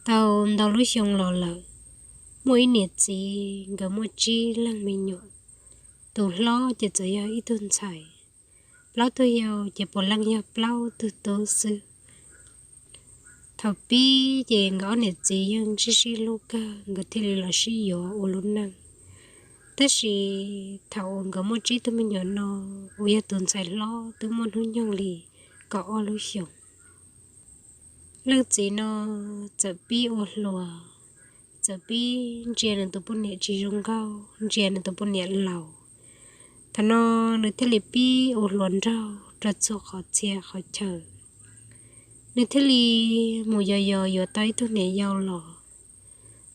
Tau ntau lub xyoo los lawm, muaj ib niam txiv nkawd muaj tsib leeg me nyuam. Tus hlob ces txawm yog ib tug ntxhais, plaub tug yau ces puav leej yog plaub tug tub xwb. Thaum pib ces nkawd ob niam txiv yeej sib sib hlub kawg, nkawd thiaj li los sib yuav ua lub neej. Tab sis thaum uas nkawd muaj tsib tug me nyuam no, uas yog tus ntxhais hlob twb muaj hnub nyoog li kaum ob lub xyoos, leej txiv no txawm pib ua hluas, txawm pib ntsia nws tus poj niam tsis zoo nkauj, ntsia nws tus poj niam laus. Thaum no nws thiaj li pib ua hluas nraug rau txhua qhov txhia qhov chaw. Nws thiaj li mus yos yos yuav tau ib tug niam yau los.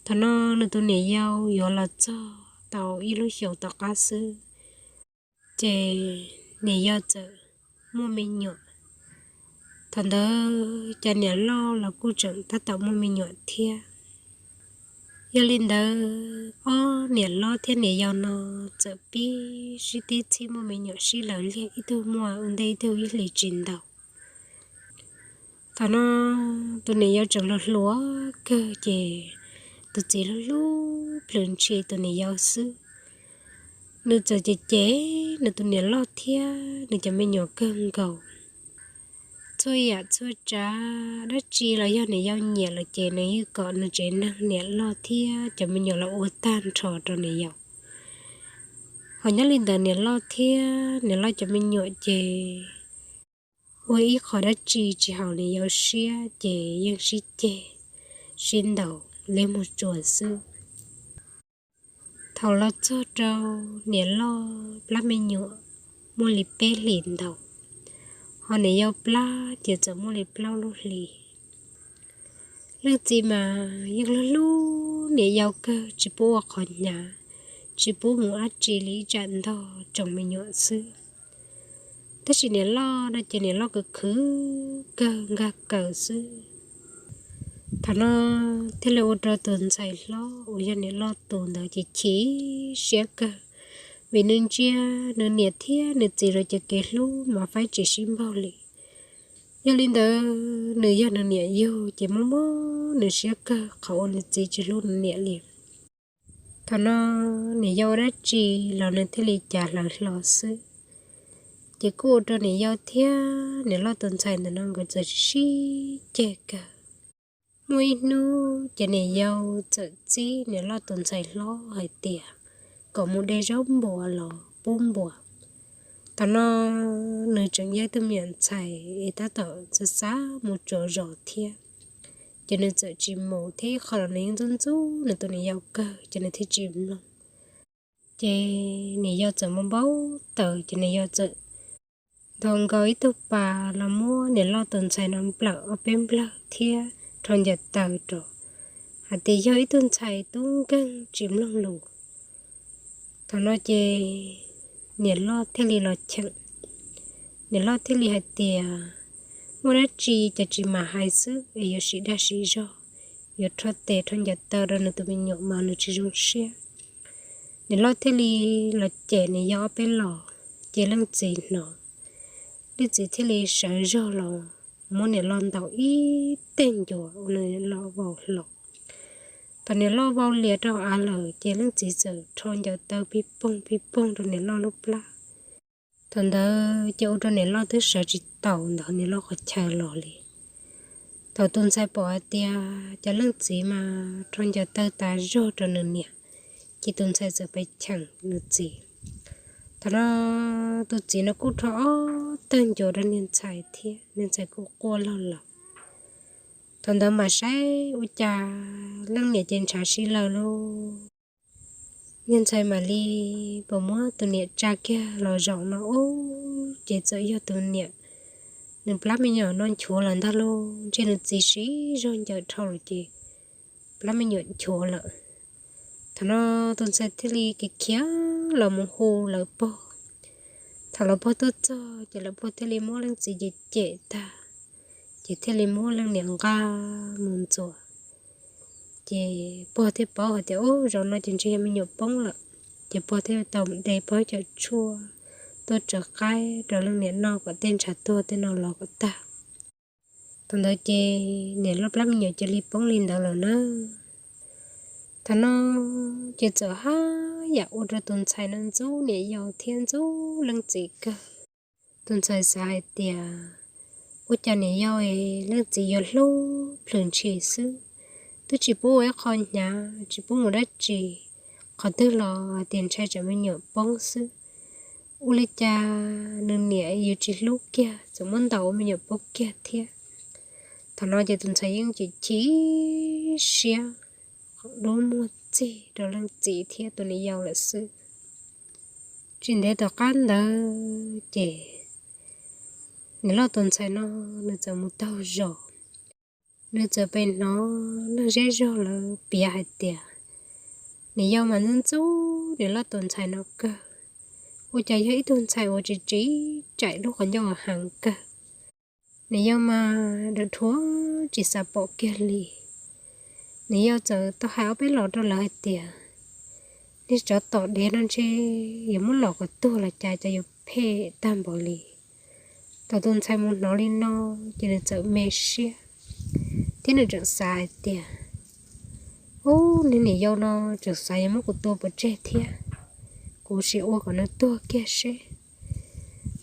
Thaum no nws tus niam yau yuav los txog tau ib lub xyoos tom qab xwb, ces niam yau txawm muaj me nyuam. Thaum ntawd cov niam loj los kuj tseem tab tom muaj me nyuam thiab. Yog li ntawd ob niam hlob thiab niam yau no txawm pib sib tib txhij muaj me nyuam sib law liag, ib tug muaj ua ntej ib tug ib hlis tsis ntau. Thaum no tus niam yau tseem hluas hluas kawg ces tus txiv hlub hlub plhws ntshis tus niam yau xwb. Nws txawm cem cem nws tus niam loj thiab nws cov me nyuam kawg nkaus. Txhua yam txhua tsav dab tsi los yog niam yau nyiam lawm ces nws yeej kom nws tsev neeg niam loj thiab cov me nyuam los ua tag nrho rau niam yau. Ho nyob li ntawd niam loj thiab niam loj cov me nyuam ces ua ib qho dab tsi tsis haum niam yau siab ces yeej sib ceg sib ntaus li mus tsuas xwb. Thaum los txog rau niam loj plab me nyuam muaj li peb hlis ntau, ho niam yau plab ces txawm muaj li plaub lub hlis. Leej txiv mas yeej hlub hlub niam yau kawg, tsis pub ua qhov hnyav, tsis pub mus dab tsi li, ib tsam ntog tsoom me nyuam xwb. Tab sis niam loj no ces niam loj khwv khwv kawg, nkag kaws xwb. Thaum no thiaj li ua rau tus ntxhais hlob uas yog niam loj tus ntawd ces chim siab kawg, vim nws ntsia nws niam thiab nws txiv lawv cov kev hlub mas faib tsis sib npaug li. Yog li ntawd nws yog nws niam yug ces mob mob nws siab kawg qhov uas nws txiv tsis hlub nws niam li. Thaum no niam yau ua dab tsi los nws thiaj li cav hlawv hlo xwb. Ces kuj ua rau niam yau thiab niam loj tus ntxhais ntawm no nkawd txawm sib ceg kawg. Muaj ib hnub ces niam yau txawm txib niam loj tus ntxhais hlob hais tias kom mus de zaub npua los pub npua. Thaum no nws tseem yog ib tug me nyuam ntxhais es tab tom xav xav mus tsuav zos thiab, ces nws txawm tsis mus thiab ib qho los nws yeej ntxub ntxub nws tus niam yau kawg ces nws thiaj tsis mloog. Ces niam yau txawm npau npau taws ces niam yau txawm nthos nkaus ib tug pas los muab niam loj tus ntxhais no nplawm ob peb nplawg thiab rho ncaws taw rau, hais tias yog ib tug ntxhais tub nkeeg tsis mloog lus. Thaum no ces niam loj thiaj li los cheem. Niam loj thiaj li hais tias muaj dab tsi ces tsis mam hais xwb es yuav sim dag sim zog, yuav rho tes rho ncaws taw rau nws tus me nyuam mas nws tsis zoo siab. Niam loj thiaj li los cem niam yau ob peb los, ces leej txiv hnov, leej txiv thiaj li sawv zog los muab niam loj ntaus ib teg ncuav ua niam loj vau hlo. Thaum niam loj vau lias rau av lawm ces leej txiv txawm rho ncaws taw pig poog pig poog rau niam loj lub plab. Thaum ntawd ces ua rau niam loj twb sawv tsis taus ntawm niam loj qhov chaw los li. Thaum tus ntxhais pom hais tias cov leej txiv mas rho ncaws taw tas zog rau nws niam, ces tus ntxhais txawm pais cheem nws txiv. Thaum no tus txiv no kuj rho ob teg ncuav rau niag ntxhais thiab niag ntxhais kuj quaj log lawm. Thaum ntawd mam saib ua cas leej niam ces ntshav sib law lauj. Niag ntxhais mam li pom muab tus niam tsa kiag los zaum no ub, ces txawm yog tus niam nws plab me nyuam no nchuav lawm ntag lauj. Ntshe nws txiv siv zog ncaws dhau lawm ces plab me nyuam nchuav lawm. Thaum no tus ntxhais thiaj li khiav khiav los mus hu lawv pog. Thaum lawv pog tuaj txog ces lawv pog thiaj li muab leej txiv cem cem tag, ces thiaj li muab leej niam nqa mus ntxuav. Ces pog thiaj paub hais tias ub, zaum no ces ntshe yog me nyuam poob lawm. Ces pog thiaj tau de pog cov tshuaj tuaj tsaws qaib rau leej niam noj kom tej ntshav tuag tej no los kom tag. Thaum ntawd ces niam loj plab me nyuam cia li poob li ntawd lawm na. Thaum no ces txawm haj yam ua rau tus ntxhais no ntxub niam yau thiab ntxub leej txiv kawg. Tus ntxhais xav hais tias ua cas niam yau es leej txiv yuav hlub plhws ntshis xwb, twb tsis pub ua ib qho hnyav, tsis pub mus dab tsi, qhov twg los hais tias ntshai tsam me nyuam poob xwb. Ua li cas nws niam yuav tsis hlub kiag, txawm muab ntaus ua me nyuam poob kiag thiab. Thaum no ces tus ntxhais yeej chim chim siab, dub muag txig rau leej txiv thiab tus niam yau lawm xwb. Tsis ntev tom qab ntawd ces niam loj tus ntxhais no nws txawm mus taug zos, nws txawm pem hnov neeg zej zog lawv piav hais tias niam yau mas ntxub ntxub niam loj tus ntxhais no kawg, ua cas yog ib tug ntxhais uas tsis tsim tsaim lub qhov ncauj heev kawg. Niam yau mas dhuav dhuav tsis xav pom kiag li. Niam yau txawm tau hais ob peb los rau lawv hais tias niag tsov tom dev no ntshe yuav muab lom kom tuag los cas, cas yuav phem tag npaum li. Thaum tus ntxhais mus hnov li no ces nws txawm me siab thiab nws tseem xav hais tias ub, niag niam yau no tseem xav yuav muab kuv tua pov tseg thiab, kuv sim ua kom nws tuag kiag seb.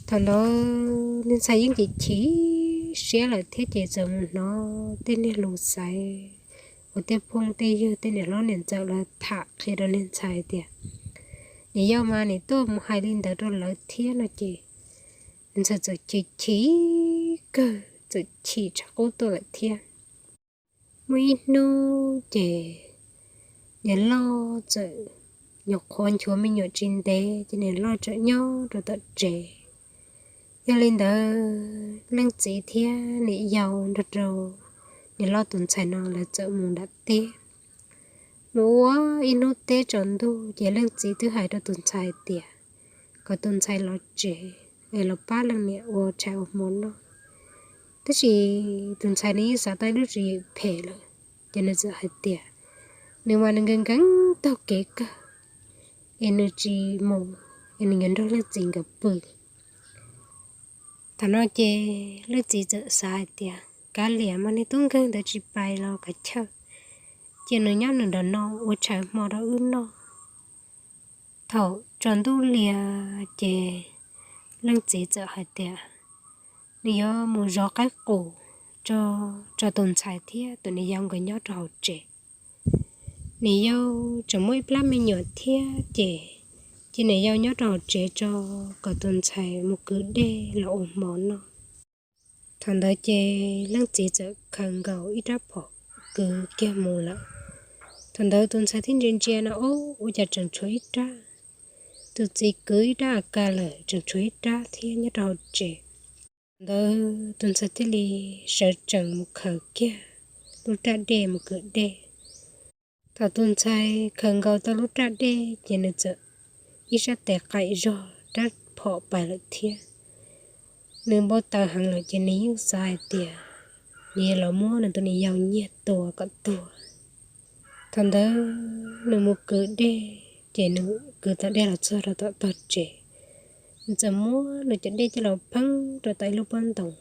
Thaum ntawd niag ntxhais yeej chim chim siab lawm thiab ces txawm mus hnov tej niag lus xaiv uas tej phooj tej ywg tej niam hlob niam ntxawm lawv tham qhia rau niag ntxhais tias niam yau mas nim tuaj mus hais li ntawd rau lawv thiab no ces niag ntxhais txawm chim chim kawg, txawm chim tshaj qub tuaj lawm thiab. Muaj ib hnub ces niam loj txawm nyuam qhuav nchuav me nyuam tsis ntev ces niam loj txawm nyob rau tom tsev. Yog li ntawd leej txiv thiab niam yau nrog rau niam loj tus ntxhais no lawv txawm mus nram teb. Mus ua ib hnub teb tsaus ntuj ces leej txiv twb hais rau tus ntxhais tias kom tus ntxhais los tsev es los pab leej niam ua tshais ua hmo noj. Tab sis tus ntxhais nws yeej xav tau ib lub tswv yim phem lawm, ces nws txawm hais tias nws mas nws nkees nkees taug kev kawg, es nws tsis mus, es nws yuav nrog leej txiv nkawd pw. Thaum no ces leej txiv txawm xav hais tias kav liam, mas niag tub nkeeg ntawd tsis pais los kav chawj, cia nws nyob nws nram no ua tshais hmo rau wb noj. Thaum tsaus ntuj lias ces leej txiv txawm hais tias nws yuav mus zov qaib qus tso, tso tus ntxhais thiab tus niam yau nkawd nyob rau hauv tsev. Niam yau tseem muaj ib plab me nyuam thiab ces, ces niam yau nyob rau hauv tsev tso, kom tus ntxhais mus kwv dej los ua hmo noj. Thaum ntawd ces leej txiv txawm khaws nkaus ib rab phom kwv kiag mus lawm. Thaum ntawd tus ntxhais thiaj ntsia ntsia no, ob, ua cas tseem tshuav ib rab. Tus txiv kwv ib rab a kas lawm tseem tshuav ib rab thiab nyob rau hauv tsev. Thaum ntawd tus ntxhais thiaj li sawv tsees mus khaws kiag lub raj dej mus kwv dej. Thaum tus ntxhais khaws nkaus tau lub raj dej ces nws txawm ib sab tes qaim zog rab phom pais lawm thiab. Nws npau taws heev lawm ces nws yeej xav hais tias nws yuav los muab nws tus niam yau nyiag tua kom tuag. Thaum ntawd nws mus kwv dej ces nws kwv tau dej los txog rau tom tog tsev, nws txawm muab nws cov dej coj los pheeb rau tom ib lub pob ntoos.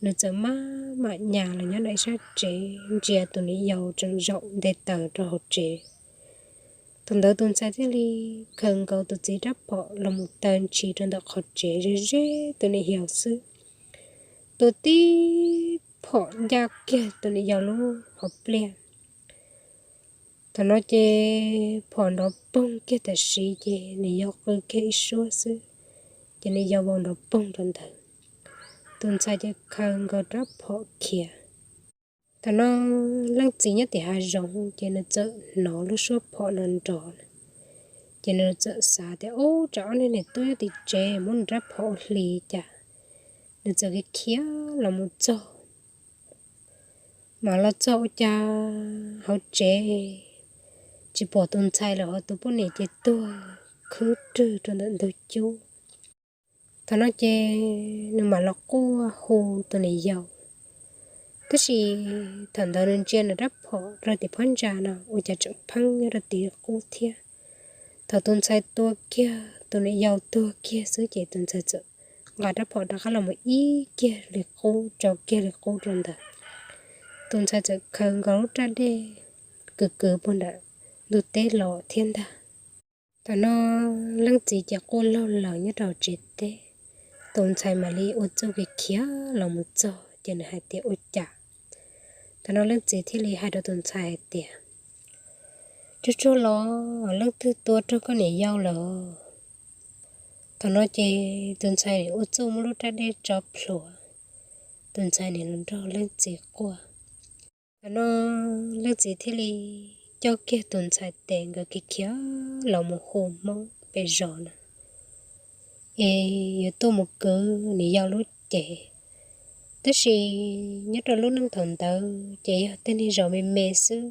Nws txawm maj mam nyas los nyob nram ib sab tsev ntsia tus niam yau tseem zaum nte taws rau hauv tsev. Thaum ntawd tus ntxhais thiaj li khaws nkaus tus txiv rab phom los mus taw ntshis rau ntawm qhov tsev ze ze tus niam yau xwb. Tua tib phom ncaj kiag tus niam yau lub hauv pliaj. Thaum no ces phom nrov poog kiag tam sim ces niam yau qw kiag ib suab xwb, ces niam yau vau nrov poog rau ntawd. Tus ntxhais ces khaws nkaus rab phom khiav. Thaum no leej txiv nyob tim hav zoov ces nws txawm hnov lub suab phom no nrov lawm, ces nws txawm xav tias ub, tsam ob niag niam tub nyob tim tsev muab nws rab phom ua hli cas. Nws txawm khiav khiav los mus txog. Mas los txog ua cas hauv tsev tsis pom tus ntxhais lawm, ho tus poj niam ces tuag khwb rwg rau ntawm ntug cub. Thaum no ces nws mam los quaj hu tus niam yau. Tab sis thaum ntawd nws ntsia nws rab phom rau tim phab ntsa no ua cas tseem pheeb nyob rau tim qub thiab. Thaum tus ntxhais tua kiag tus niam yau tuag kiag xwb ces tus ntxhais txawm nqa rab phom rov qab los mus ib kiag li qub, tso kiag li qub rau ntawd. Tus ntxhais txawm khaws nkaus lub raj dej kwv kwv puag nram ntug teb los thiab ntag. Thaum no leej txiv ces quaj laug lawm nyob rau tsev teb. Tus ntxhais mam li ua txuj khiav khiav los mus txog ces nws hais tias, Ua cas? Thaum no leej txiv thiaj li hais rau tus ntxhais hais tias, Tsuag tsuag los, leej twg tua raug koj niam yau lawm? Thaum no ces tus ntxhais ua txuj muab lub raj dej tso plhuav, tus ntxhais nim los nrog leej txiv quaj. Thaum no leej txiv thiaj li coj kiag tus ntxhais tes nkawd khiav khiav los mus hu Hmoob pem zos na, es yuav tuaj mus kwv niam yau lub cev. Tab sis nyob rau lub neej thaum ntawd ces yog tej niag zos me me xwb,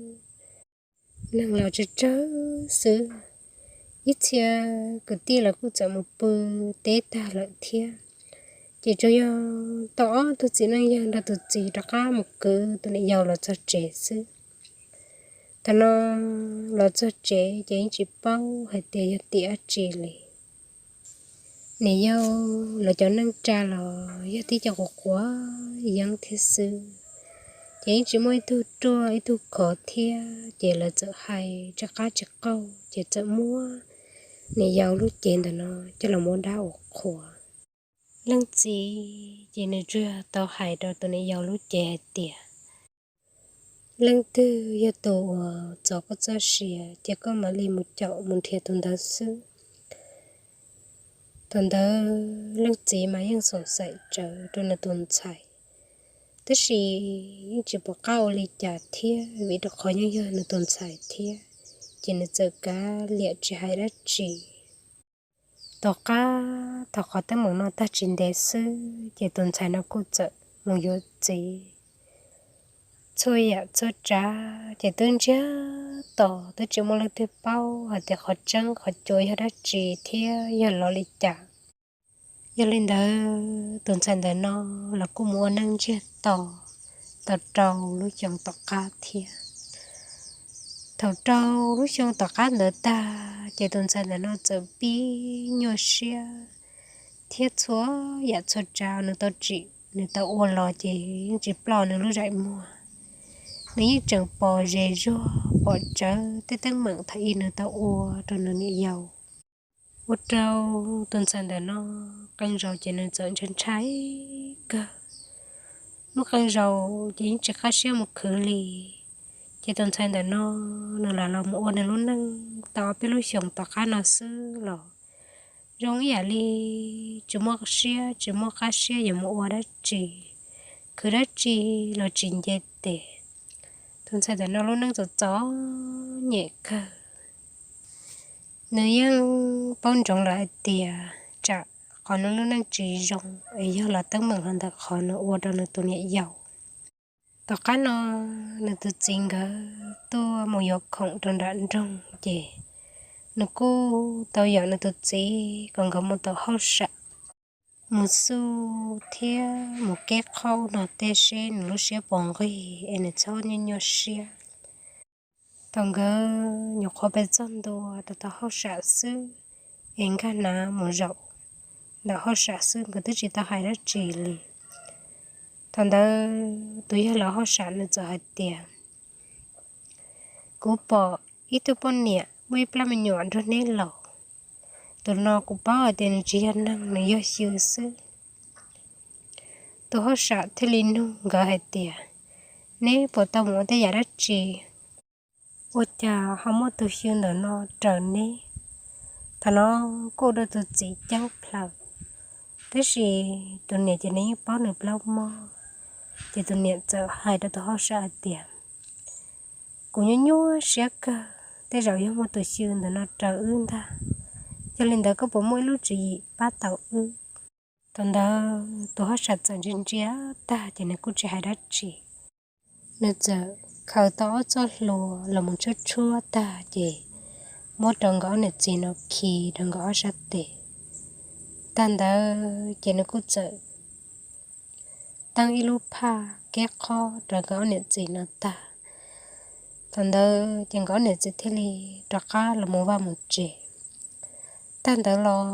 neeg los tsawg tsawg xwb. Ib txhia kwv tij los kuj txawm mus pw teb tag lawm thiab, ces tsuas yog tau ob tug txiv neej yawg nrog tus txiv rov qab mus kwv tus niam yau los txog tsev xwb. Thaum no los txog tsev ces yeej tsis paub hais tias yog tim dab tsi li. Niam yau lawv cov neej tsa los yog tib co quav quav yeeb thiab xwb, ces yeej tsis muaj ib tug ruaj ib tug khov thiab, ces lawv txawm hais tsis qab tsis qaug ces txawm muab niam yau lub cev ntawm no coj los ua dab ua qhuas. Leej txiv ces nws tsuas yog tau hais rau tus niam yau lub cev hais tias, Leej twg yog tus uas txov koj txoj sia ces koj mam li mus caum mus nrhiav tus ntawd xwb. Thaum ntawd leej txiv mas yeej xoom xaim tsawv rau nws tus ntxhais, tab sis yeej tsis pom qab ua li cas thiab vim rau qhov yeej yog nws tus ntxhais thiab, ces nws txawm kav liam tsis hais dab tsi. Tom qab thaum qhov teeb meem no tag tsis ntev xwb ces tus ntxhais no kuj txawm mus yuav txiv. Txhua yam txhua tsav ces twb ntsiag to, twb tsis muaj leej twg paub hais tias qhov tseeb qhov cuav yog dab tsi thiab yog los li cas. Yog li ntawd tus ntxhais ntawm no los kuj mus ua neej ntsiag to tau rau lub xyoo tom qab thiab. Thaum rau lub xyoo tom qab ntawd tag ces tus ntxhais ntawm no txawm pib nyuaj siab, thiab txhua yam txhua tsav nws tau tsim nws tau ua los ces yeej tsis ploj nws lub zaim muag. Nws yeej tseem pom zes zuag pom tsawv tej teeb meem thaum ub nws tau ua rau nws niam yau. Ua rau tus ntxhais ntawm no qee zaus ces nws txawm ntshai ntshai kawg. Muaj qee zaus ces yeej tsis qab siab mus khwv li. Ces tus ntxhais ntawm no nws lam los mus ua nws lub neej tau ob peb lub xyoos tom qab no xwb los zoo ib yam li tsis muaj siab tsis muaj qab siab yuav mus ua dab tsi, khwv dab tsi los tsis nce tes. Tus ntxhais ntawm no lub neej txom txom nyem kawg. Nws yeej paub ntsoov lawm hais tias tsam qhov nws lub neej tsis zoo es yog los teeb meem los ntawm qhov nws ua rau nws tus niam yau. Tom qab no nws tus txiv nkawd tuaj mus yuav khoom rau nram nroog ces nws kuj tau yom nws tus txiv kom nkawd mus tom hauj sam, mus xu thiab mus keb qhaub no tej seb nws lub siab puas nqig es nws txhob nyuaj nyuaj siab. Thaum nkawd nyuam qhuav pes txog ntua rau tom hauj sam xwb es nkag nav mus zaum ntawm hauj sam xwb, nkawd twb tsis tau hais dab tsi li. Thaum ntawd tus yawg laus hauj sam nws txawm hais tias, Kuv pom ib tug poj niam muaj ib plab me nyuam nrog neb los. Tus no kuv paub hais tias nws tsis yog neeg, nws yog xyw xwb. Tus hauj sam thiaj li nug nkawd hais tias, Neb puas tau mus ua tej yam dab tsi ua cas ho muaj tus xyw ntawm no raws neb? Thaum no kuj ua rau tus txiv ceeb plaws, tab sis tus niam ces nws yeej paub nws plaub mob, ces tus niam txawm hais rau tus hauj sam hais tias, Kuv nyuaj nyuaj siab kawg, tej zaum yog muaj tus xyw ntawm no raws wb ntag. Yog li ntawd koj puas muaj ib lub tswv yim pab tau wb? Thaum ntawd tus hauj sam txawm ntsia ntsia tag ces nws kuj tsis hais dab tsi. Nws txawm khaws tau ob txoj hlua los mus tshuab tshuab tag ces muab rau nkawd ob niam txiv no khi rau nkawd ob sab tes. Tag ntawd ces nws kuj txawm teeb ib lub phaj keb qhob rau nkawd ob niam txiv no tag. Thaum ntawd ces nkawd ob niam txiv thiaj li rov qab los mus vaj mus tsev. Tag ntawd los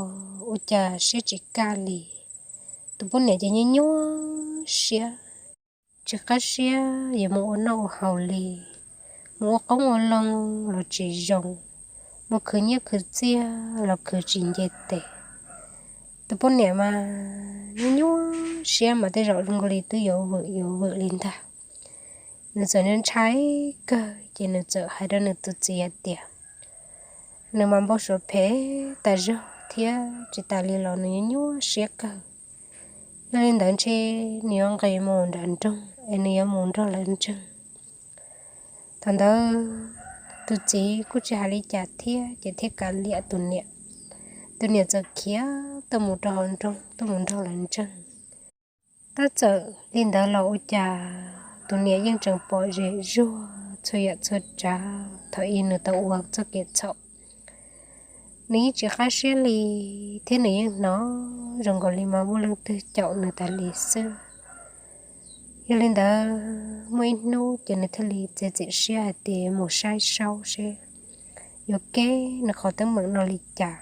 ua cas siab tsis kaj li, Tus poj niam ces nyuaj nyuaj siab, tsis qab siab yuav mus ua noj ua haus li, mus ua qoob ua loo los tsis zoo, mus khwv nyiaj khwv txiaj los khwv tsis nce tes. Tus poj niam mas nyuaj nyuaj siab mas tej zaum zoo nkaus li twb yuav vwm yuav vwm li ntag. Nws txawm ntshai kawg ces nws txawm hais rau nws tus txiv hais tias, nws mas npau suav phem tas zog thiab tsis tas li los nws nyuaj nyuaj siab kawg. Yog li ntawd ntshe nws yuav nqis mus nram nroog es nws yuav mus nrog lawv ntseeg. Thaum ntawd tus txiv kuj tsis hais li cas thiab ces thiaj kav liam tus niam. Tus niam txawm khiav tuaj mus rau hauv nroog tuaj mus nrog lawv ntseeg. Tab txawm li ntawd los ua cas tus niam yeej tseem pom zem zuag txhua yam txhua tsav thaum ub nws tau ua txoj kev txhaum. Nws yeej tsis qab siab li, thiab nws yeej hnov zoo nkaus li mas muaj leej twg caum nws tas li xwb. Yog li ntawd muaj ib hnub ces nws thiaj li txiav txim siab hais tias mus saib saub seb yuav kev nws qhov teeb meem no li cas.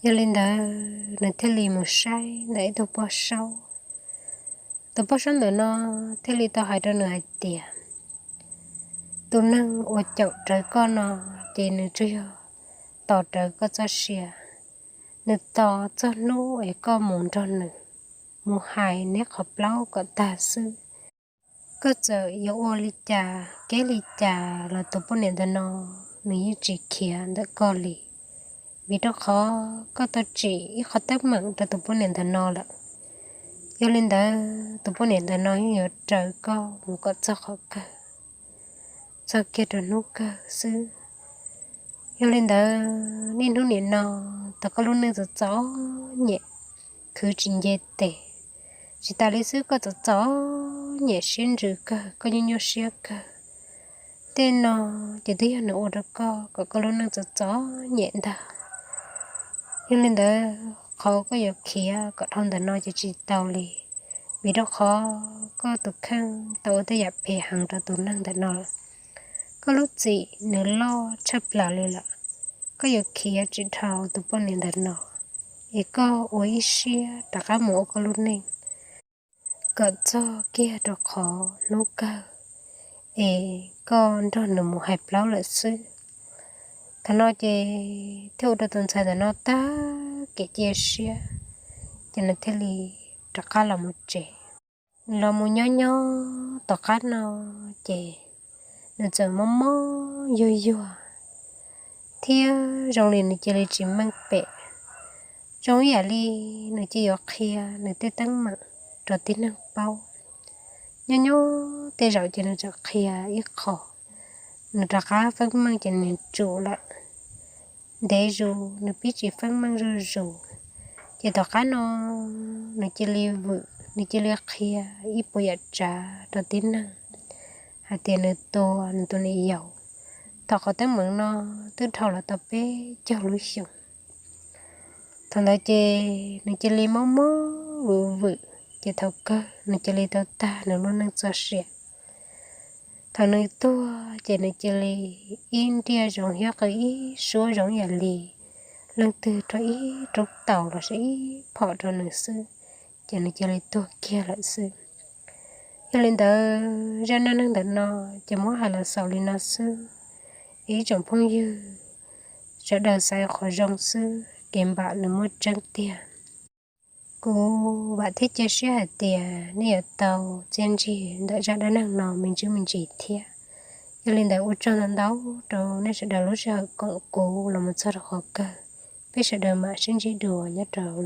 Yog li ntawd nws thiaj li mus saib ntawm ib tug poj saub. Tus poj saub ntawm no thiaj li tau hais rau nws hais tias, tus neeg uas caum rawv koj no ces nws tsuas yog tos rawv koj txoj sia. Nws tos txog hnub es koj mus nrog nws mus hais neb qhov plaub kom tag xwb. Koj txawm yuav ua li cas kev li cas los tus poj niam ntawm no nws yeej tsis khiav ntawm koj li, vim rau qhov koj tau tsim ib qhov teeb meem rau tus poj niam ntawm no lawm. Yog li ntawd tus poj niam ntawm no yeej yuav raws koj mus kom txog qhov kawg, txog kiag rau hnub kawg xwb. Yog li ntawd niaj hnub nim no tau koj lub neej txom txom nyem, khwv tsis nce tes. Tsis tas li xwb koj txom txom nyem siab ntsws kawg, koj nyuaj nyuaj siab kawg. Tej no ces twb yog nws ua rau koj kom koj lub neej txom txom nyem ntag. Yog li ntawd qhov koj yuav khiav kom dhau ntawm no ces tsis tau li, vim rau qhov koj tus kheej tau ua tej yam phem heev rau tus neeg ntawm no lawm. Koj lub txim nws loj tshaj plaws li lawm. Koj yuav khiav tsis dhau tus poj niam ntawm no, es koj ua ib siab rov qab mus ua koj lub neej kom txog kiag rau qhov hnub kawg es koj nrog nws mus hais plaub lawm xwb. Thaum no ces thiaj ua rau tus ntxhais ntawm no tag kev cia siab, ces nws thiaj li rov qab los mus tsev. Los mus nyob nyob tom qab no ces nws txawm mob mob yuag yuag thiab zoo li nws cia li tsis meej pem. Zoo ib yam li nws cia yuav qhia nws tej teeb meem rau tib neeg paub. Nyob nyob tej zaum ces nws txawm qhia ib qho, nws rov qab feeb meej ces nws tsum lawm. Ntev zus nws pib tsis feeb meej zuj zus, ces tom qab no nws cia li vwm, nws cia li qhia ib puas yam tsav rau tib neeg hais tias nws tua nws tus niam yau. Thaum qhov teeb meem no twb dhau los tau peb caug lub xyoos. Thaum ntawd ces nws cia li mob mob vwm vwm, ces thaum kawg nws cia li tau tag nws lub neej txoj sia. Thaum nws tuag ces nws cia li ib nriaj zoov hiab qw ib suab zoo yam li leej twg rau ib roob taus los sis ib phom rau nws xwb, ces nws cia li tuag kiag lawm xwb. Yog li ntawd zaj neej neeg ntawm no ces muab hais los xaus li no xwb. Ib tsoom phooj ywg, sawv daws xaiv qhov zoo xwb, kev npam nws muaj tseeb tiag. Kuv vam thiab cia siab hais tias nej yuav tau txiaj ntsig ntawm zaj dab neeg no me ntsis me ntsis thiab. Yog li ntawd ua tsaug ntau ntau rau nej sawv daws lub sij hawm koom kuv los mus txog rau qhov kawg. Peb sawv daws mam sib ntsib dua nyob rau